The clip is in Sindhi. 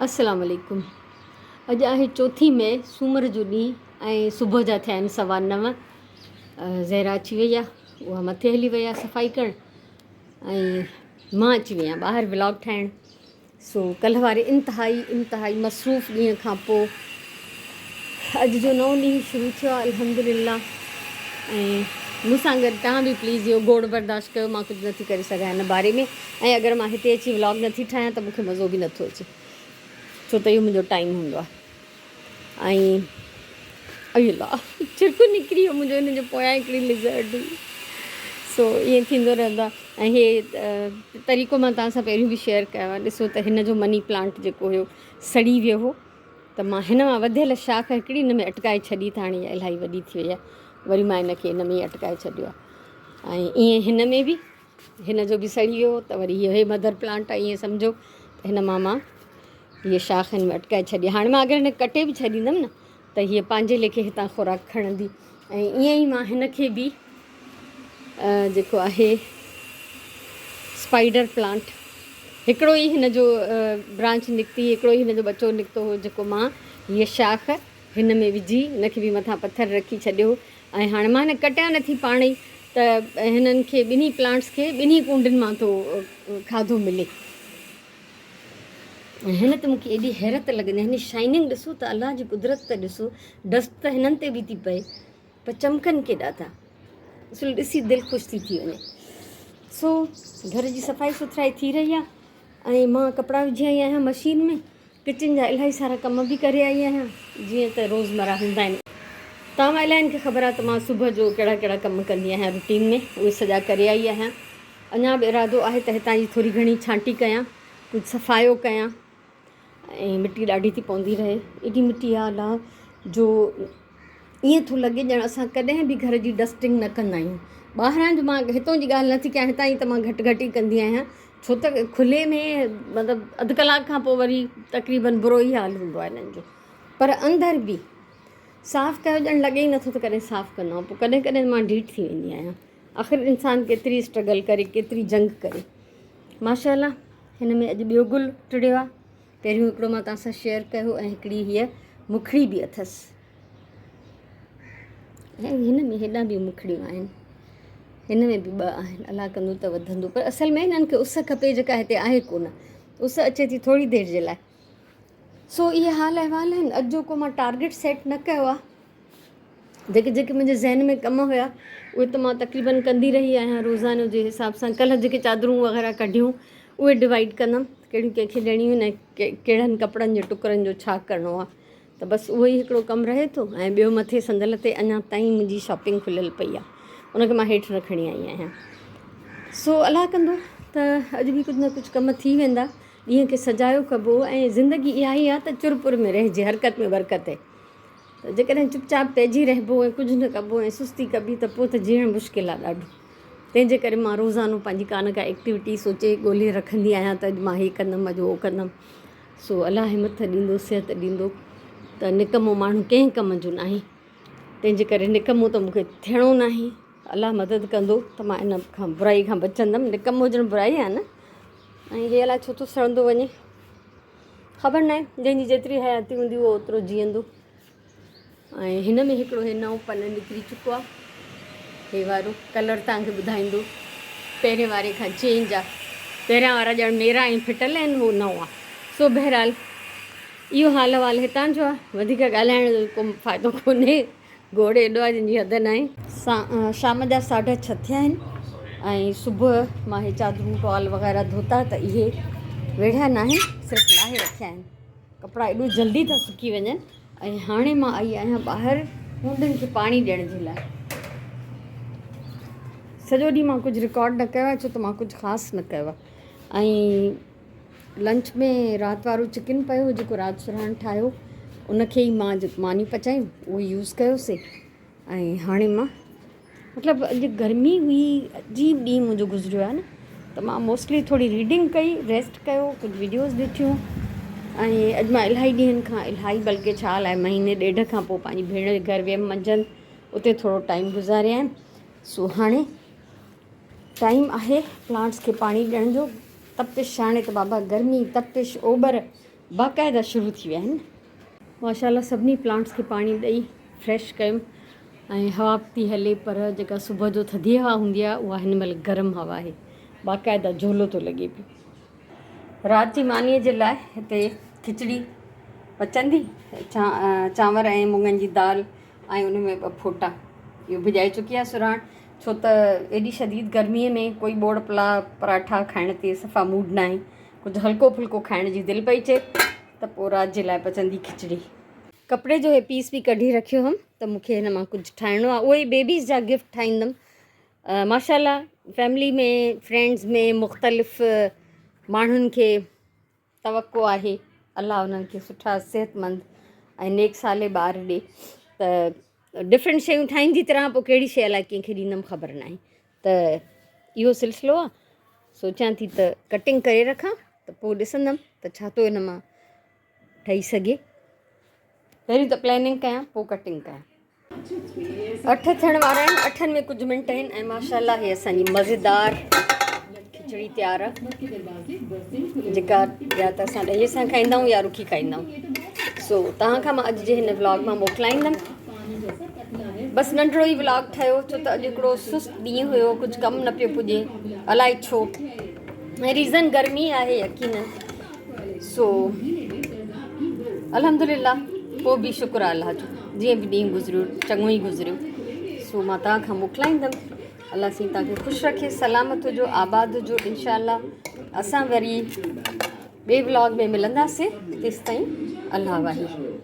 السلام عليڪم اڄ آهي چوٿين مئي سومر جو ڏينهن ۽ صبح جا ٿيا آهن سوا نو. زهرا اچي وئي آهي، اها مٿي هلي وئي آهي صفائي ڪرڻ ۽ مان اچي وئي آهيان ٻاهر ولاگ ٺاهڻ. سو ڪلهه واري انتهائي انتهائي مصروف ڏينهن کان پوء اڄ جو نئون ڏينهن شروع ٿيو آهي الحمدلله. ۽ مون سان گڏ توهان به پليز اهو گوڙ برداشت ڪيو، مان ڪجهه نٿي ڪري سگهان هن باري ۾. ۽ اگر مان هتي اچي ولاگ نٿي ٺاهيان ته مون کي مزو به نٿو اچي، ڇو ته اهو منهنجو ٽائيم هوندو آهي. ۽ اي الله ڇرڪ نڪري ويو منهنجو، هن جي پويان هڪڙي لزرڊ هئي. سو ائين ٿيندو رهندو آهي. ۽ هي طريقو مان توهان سان پهريون به شيئر ڪيو آهي. ڏسو ته هن جو مني پلانٽ جيڪو هيو سڙي ويو هو، ته مان هن مان وڌيل شاخ هڪڙي هن ۾ اٽڪائي ڇڏي ته هاڻي اها الاهي وڏي ٿي وئي آهي، وري مان هن کي هن ۾ ئي اٽڪائي ڇڏيو آهي. ۽ ائين هن ۾ به هن جو به سڙي ويو هو، ته وري هي مدر پلانٽ آهي، ائين سمجهو ته هن مان مان هيء شاخ هن ۾ اٽڪائي ڇڏي. هاڻي مان اگر هن کي ڪٽي به ڇڏيندم نه ته هيء پنهنجي ليکي هتان خوراڪ کڻندي. ۽ ائين ئي مان هن کي به جيڪو آهي اسپائيڊر پلانٽ، هڪڙو ئي هن جو برانچ نڪتي، هڪڙو ئي هن جو ٻچو نڪتو هو، جيڪو مان هيء شاخ هن ۾ وجهي هن کي به مٿان پٿر رکي ڇڏيو هو. ۽ هاڻي مان هن ڪٽيان نٿي پاڻ ئي ته هنن کي ٻنهي پلانٽس کي ٻنهي ڪونڊن مان ٿو کاڌو ملي. ۽ هن تي مون کي ايڏي حيرت لڳندي آهي، هن جي شائننگ ڏسو ته الله جي قدرت ته ڏسو، ڊسٽ ته هنن تي به ٿي پئي پر چمڪن ڪيڏا ٿا، اصل ڏسي دل خوش ٿي ٿي وڃي. سو گهر جي صفائي سٿرائي ٿي رهي آهي ۽ مان ڪپڙا وجهي آئي آهيان مشين ۾، ڪچن جا الاهي سارا ڪم به ڪري آئي آهيان جيئن ته روزمره هوندا آهن. توهان مان الاهين کي خبر آهي ته مان صبح جو ڪهڙا ڪهڙا ڪم ڪندي آهيان روٽين ۾، اهي سڄا ڪري آئي آهيان. اڃا به ارادو آهي ته هتان جي ٿوري گهڻي ڇانٽي ڪيان، ڪجهه صفايو ڪيان ۽ مٽي ڏاڍي ٿي پوندي رهي. ايڏي مٽي آهي الله جو ائين ٿو لڳي ڄڻ اسان ڪڏهن به گهر جي ڊسٽنگ نه ڪندا آهيون. ٻاهران جو مان هتان جي ڳالهه نٿي ڪيان، هتان جي ته مان گهٽ گهٽ ئي ڪندي آهيان، ڇو ته کلي ۾ مطلب اڌ ڪلاڪ کان پوء وري تقريبن برو ئي حال هوندو آهي هنن جو. پر اندر به صاف ڪيو ڄڻ لڳي ئي نٿو ته ڪڏهن صاف ڪندا آهيون. پوء ڪڏهن ڪڏهن مان ڍيٺ ٿي ويندي آهيان. آخر انسان ڪيتري اسٽرگل ڪري، ڪيتري جنگ ڪري. ماشاء الله هن ۾ اڄ ٻيو گل ٽڙيو آهي. پهريون هڪڙو مان توهان سان شيئر ڪيو ۽ هڪڙي هيء مکڙي به اٿس. ۽ هن ۾ هيڏانهن به مکڙيون آهن، هن ۾ به ٻه آهن. الله ڪندو ته وڌندو، پر اصل ۾ هنن کي اس کپي جيڪا هتي آهي ڪونه. اس اچي ٿي ٿوري دير جي لاء. سو اهي حال احوال آهن. اڄ جو ڪو مان ٽارگيٽ سيٽ نه ڪيو آهي. جيڪي جيڪي منهنجي ذهن ۾ ڪم هيا اهي ته مان تقريبن ڪندي رهي آهيان روزانو جي حساب سان. ڪلهه جيڪي چادرون وغيره ڪڍيون اهي ڊوائيڊ ڪندم ڪهڙيون ڪنهن کي ڏيڻيون آهن ۽ ڪهڙن ڪپڙن جي ٽڪرن جو ڇا ڪرڻو آهي، ته بس اهو ئي هڪڙو ڪم رهي ٿو. ۽ ٻيو مٿي صندل تي اڃا تائين منهنجي شاپنگ کليل پئي آهي، ان کي مان هيٺ نه کڻي آئي آهيان. سو الله ڪندو ته اڄ به ڪجهه نه ڪجهه ڪم ٿي ويندا، ڏينهن کي سجايو ڪبو. ۽ زندگي اها ئي آهي ته چرپر ۾ رهجي، حرڪت ۾ برڪت هي. ته جيڪڏهن چپ چاپ پئجي رهبو ۽ ڪجهه نه ڪبو ۽ سستي ڪبي ته پوء ته جيئڻ مشڪل آهي ڏاڍو. تنهن جي ڪري مان روزانو پنهنجي ڪا نه ڪا ايڪٽيوٽي سوچي ڳولي رکندي آهيان ته اڄ مان هي ڪندم اڄ هو ڪندم. سو الله همٿ ڏيندو صحت ڏيندو ته نڪمو ماڻهو ڪنهن ڪم جو ناهي. تنهن جي ڪري نڪمو ته مون کي ٿيڻو ناهي. الله مدد ڪندو ته مان ان کان برائي کان بچندم. نڪمو هجڻ برائي آهي نه. ۽ هي الائي ڇو ٿو سڙندو وڃي خبر ناهي. جنهن جي جيتري حياتي هوندي اهو اوترو جيئندو. ۽ هن ۾ هڪڙو هي نئون پن نڪري چڪو آهي. هي وارو ڪلر توهان کي ٻڌائيندو پهرين واري کان چينج آهي. پهريان وارا ڄڻ ميرا ۽ ڦٽل آهن، هو نئون آهي. سو بهرحال اهو حال احوال هتان جو آهي. وڌيڪ ڳالهائڻ جو ڪو فائدو ڪونهي. گوڙ ايڏو آهي جنهن جي حد ناهي. شام جا ساڍا ڇهه ٿيا آهن ۽ صبح مان هي چادرون ٽوال وغيره ڌوتا ته اهي ويڙهيا ناهن، صرف لاهي رکيا آهن. ڪپڙا ايڏو جلدي ٿا سڪي وڃن. ۽ هاڻي مان آئي آهيان ٻاهر ڪونڊن کي پاڻي ڏيڻ جي لاء. سڄو ڏينهن مان ڪجهه رڪارڊ نه ڪيو آهي ڇو ته مان ڪجهه خاص نه ڪيو آهي. ۽ لنچ ۾ رات وارو چڪن پيو هو جيڪو رات سرهاڻ ٺاهيو ان کي ئي مان ماني پچايون اهو يوز ڪيوسي. ۽ هاڻي مان مطلب اڄ گرمي هئي، عجيب ڏينهن منهنجو گذريو آهي نه، ته مان موسٽلي ٿوري ريڊنگ ڪئي، ريسٽ ڪيو، ڪجهه ويڊيوز ڏٺيون. ۽ اڄ مان الاهي ڏينهن کان، الاهي بلڪه ڇا الائي مهيني ڏيڍ کان پوء پنهنجي ڀيڻ جي گهر ويم منجهند، اتي ٿورو ٽائيم گذاري آيم. سو هاڻي ٽائيم آهي پلانٽس کي پاڻي ڏيڻ جو. تپش هاڻي ته بابا گرمي، تپش، اوٻر، باقاعده شروع ٿي ويا آهن. ماشاء الله سڀني پلانٽس کي پاڻي ڏئي فريش ڪيم ۽ هوا به ٿي هلي پر جيڪا صبح جو ٿڌي هوا هوندي آهي اها هن مهل گرم هوا آهي باقاعده جهولو ٿو لڳي پيو. رات جي مانيء جي لاء هتي کچڙي پچندي چانور ۽ مڱن جي دال ۽ ان ۾ ٻه ڦوٽا اهو ڀڄائي چڪي آهي سرهاڻ ڇو ته ايڏي شديد گرميء ۾ ڪوئي ٻوڙ پلاء پراٺا کائڻ تي صفا موڊ ناهي ڪجهه هلڪو ڦلڪو کائڻ جي دل پئي چئي ته پوء رات جي لاء پچندي کچڙي. ڪپڙي جو هي پيس به ڪڍي رکيو هئم ته مون کي هن مان ڪجهه ٺاهڻو آهي اهي ئي بيبيز جا گفٽ ٺاهيندم ماشاء الله فيملي ۾ فرينڊز ۾ مختلف ماڻهن کي توقع آهي الله انهن کي سٺا صحتمند ۽ نيڪ صالح ٻار ڏي ته ڊفرنٽ شيون ٺاهيندي ته رهان پوء ڪهڙي شيء الائي ڪنهن کي ڏيندم خبر ناهي ته اهو سلسلو آ سوچيان ٿي ته ڪٽنگ ڪري رکان ته پوء ڏسندم ته ڇا ٿو ان مان ٺهي سگهي پهريون ته پلاننگ ڪيان پوء ڪٽنگ ڪيان. اٺ ٿيڻ وارا آهن اٺن ۾ ڪجهه منٽ آهن ۽ ماشاء الله هي اسان جي مزيدار کچڙي تيار آ جيڪا يا ته اسان ڏهي سان کائيندا آهيون يا رکي کائيندا آهيون سو توهان کان مان اڄ جي هن ولاگ مان موڪلائيندم بس ننڍڙو ئي ولاگ ٺهيو ڇو ته اڄ هڪڙو سست ڏينهن هيو ڪجهه ڪم نه پيو پڄي الائي ڇو ۽ ريزن گرمي آهي يقينن سو الحمد لله پوء به شڪر آهي الله جو جيئن به ڏينهن گذريو چڱو ئي گذريو سو مان توهان کان موڪلائيندم الله سائين توهان کي خوش رکي سلامت هجو آباد هجو انشاء الله اسان وري ٻئي ولاگ ۾ ملنداسين تيستائين الله واهي.